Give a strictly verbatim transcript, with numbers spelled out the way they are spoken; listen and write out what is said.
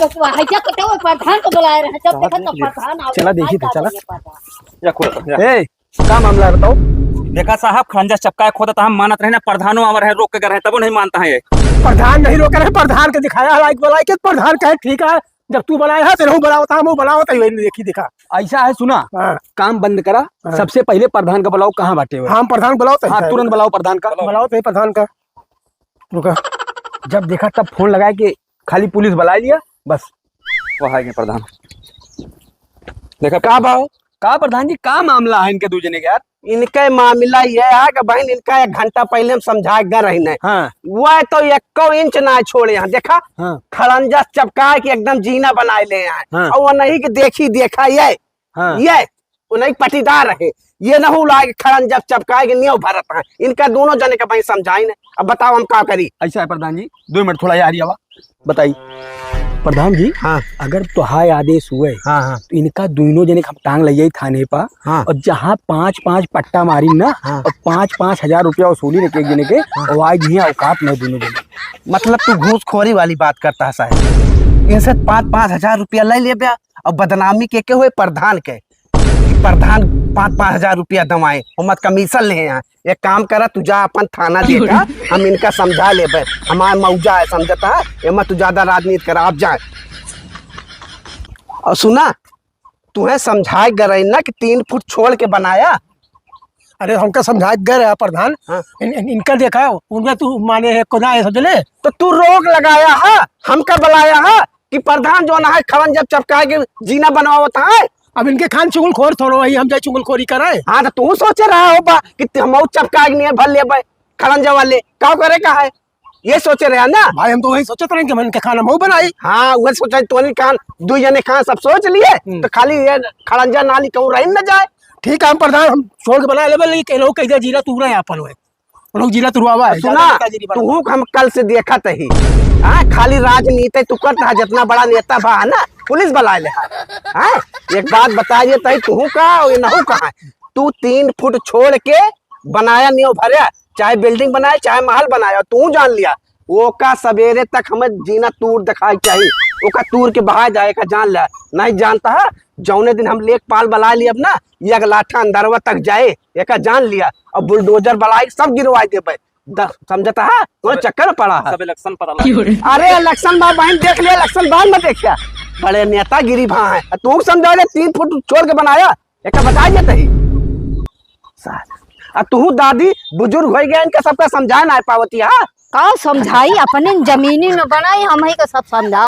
बस वहाँ जा तो क्या, प्रधान को बुलाए रहे, जब देखा तो प्रधान आओ, चला देखी तो, चला। या खोल, या। ए, का मामला है बताओ? देखा साहब, खड़ंजा चपकाए खोदत, हम मानत रहे ना, प्रधानो आवर है, रोक के रहे, तबो नहीं मानता है ये। प्रधान नहीं रोक रहे, प्रधान के दिखाया, लाइक बुलाए के, प्रधान कहे, "ठीक है, जब तू बनाए है, तो रहू बनावत, हम बनावत है, वही देखी दिखा।" ऐसा है, सुना, हाँ। काम बंद करा, हाँ। सबसे पहले प्रधान का बुलाओ, कहाँ बाटे हो? हम प्रधान बुलाओ तो हाँ, है। तुरंत बुलाओ प्रधान का। बुलाओ तो है प्रधान का। रुका। जब देखा तब फोन लगाए कि खाली पुलिस बुला लिया, बस। वो है कि प्रधान। देखा का भाव? का प्रधान जी, का मामला है इनके दू जने के यार? इनके मामला ये है कि बहन, इनका एक घंटा पहले हम समझा के रही नहीं। हाँ। वह तो एको इंच ना छोड़े हैं। देखा, हाँ। खड़ंजा चपका के एकदम जीना बनाए ले हैं। हाँ। और वो नहीं कि देखी देखा ये, हाँ। ये, वो नहीं पटीदार है। ये ना हो लाए कि खड़ंजा चपकाए के नियो भरत है। इनका दोनों जने के भाई समझाई नहीं। अब बताओ हम का करी? ऐसा है प्रधान जी, दो मिनट थोड़ा यार आवा। बताई। प्रधान जी, हाँ। अगर तोहार आदेश हुए, हाँ, हाँ। तो इनका दोनों जने के हम टांग ले जाई थाने पा, हाँ। और जहाँ पाँच पाँच पट्टा मारी ना, हाँ। और पाँच पाँच हजार रुपया वसूली रखे एक जने के, हाँ। और आज ही औकात नहीं दोनों जने। मतलब तू घूसखोरी वाली बात करता है साहब। इनसे पाँच पाँच हजार रुपया ले लेबे और बदनामी के, के हुए प्रधान के। कि प्रधान पाँच पाँच हजार रुपया दवाए, ओमा कमीशन ले हैं। एक काम करा, तू जा अपन थाना देखा, हम इनका समझा लेबे। हमार मौजा है, समझता है, एमा तू ज्यादा राजनीति करा, आप जाए। और सुना, तुहे समझाए गए रही ना कि तीन फुट छोड़ के बनाया। अरे, हमका समझाए गए रहा प्रधान। हाँ। इन, इन, इनका देखा, उनका तू माने है, को ना है, समझ ले। तो तू रोक लगाया है, हमका बुलाया है कि प्रधान जो ना है, खड़ंजा चपकाए के जीना बनवावत है। अब इनके खान चुगलखोर थोड़ो है, हम जाए चुगलखोरी करे। हाँ, तो तू सोचे रहा हो बा कि त-, हम और चपकाए के नहीं भर लेबे, खड़ंजा वाले, का करे का है? ये सोचे रहे ना? भाई, हम तो वही सोचत रहे कि हम इनके खाना मऊ बनाई। हाँ, वही सोचे, तोनी खान, दू जने खान सब सोच लिए, हम्म। तो खाली ये खड़ंजा नाली कहूँ रही न जाए। ठीक है, हम प्रधान, हम छोड़ के बना लेबे, लेकिन लोग कह दे, जीरा तू रहे अपन हुए। लोग जिला तुरवावा है, सुना, ज्यादा नेतागिरी बना। तुहू हम कल से देखत ही। हाँ, खाली राजनीति तू करता है, जितना बड़ा नेता बा है ना, पुलिस बुलाए ले है। हाँ, एक बात बता देता ही, तुहू का और ये नहू का है। तू तीन फुट छोड़ के बनाया नहीं भरे, चाहे बिल्डिंग बनाए, चाहे महल बनाए, तू जान लिया, ओका सवेरे तक हमें जीना तूर दिखाई चाहिए, ओका तूर के बहा जाए का जान लिया। नहीं जानता है, जौने दिन हम लेखपाल बुला लिए अब ना, ये अगलाठा अंदरवा तक जाए, एका जान लिया, और बुलडोजर बुलाई सब गिरवाई देबे। द-, समझता है? तोरे सब, चक्कर में पड़ा है। सब इलेक्शन पता लगा। अरे इलेक्शन बाद बहन देख लिया, इलेक्शन बाद में देखिया। बड़े नेतागिरी भा है। तू समझा ले, तीन फुट छोड़ के बनाया, एका बता देते ही। साला। आ तू दादी बुजुर्ग हो गया, इनका सबका समझा ना पावती है। का समझाई, अपने जमीनी में बनाई, हम ही का सब समझा।